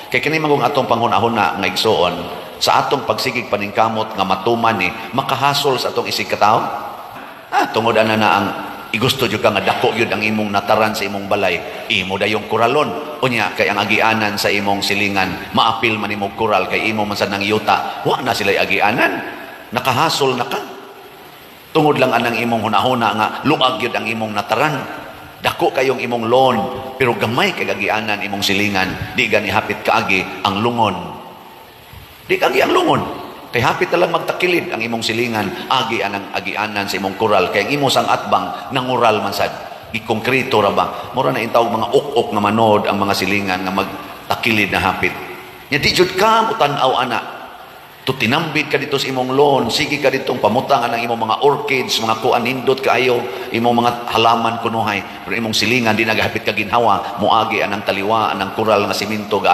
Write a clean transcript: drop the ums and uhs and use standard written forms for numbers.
Kay kini man gud atong panghuna-huna nga, igsuon, sa atong pagsigig paningkamot nga matuman ni, makahasol sa atong isig katawo. Ah, tungod ana na ang igusto jud ka nga dako gyud ang imong nataran sa imong balay, imo dayong kuralon. Unya kay ang agianan sa imong silingan, maapil man imong kural kay imo man sad nang yuta. Wa na sila agianan. Nakahasol na ka. Tungod lang anang imong hunahuna nga luag gyud ang imong nataran. Dako kayong imong lawn, pero gamay kay agianan imong silingan, di gani hapit kaagi ang lungon. Di kaagi ang lungon. Kay hapit na lang magtakilid ang imong silingan, agi anang agianan sa imong kural, kay ang imo sang atbang nangural man sad. Gikongkrito ra ba? Mura na intawog mga ok-ok nga manod ang mga silingan nga magtakilid na hapit. Nya di jud ka mutan-aw ana. To tinambit ka dito sa imong lawn, sige ka ditong pamutang ang imong mga orchids, mga kuan, nindot kaayo, imong mga halaman kunuhay. Pero imong silingan di nagahapit ka ginhawa, muagi anang taliwa, anang kural nga simento.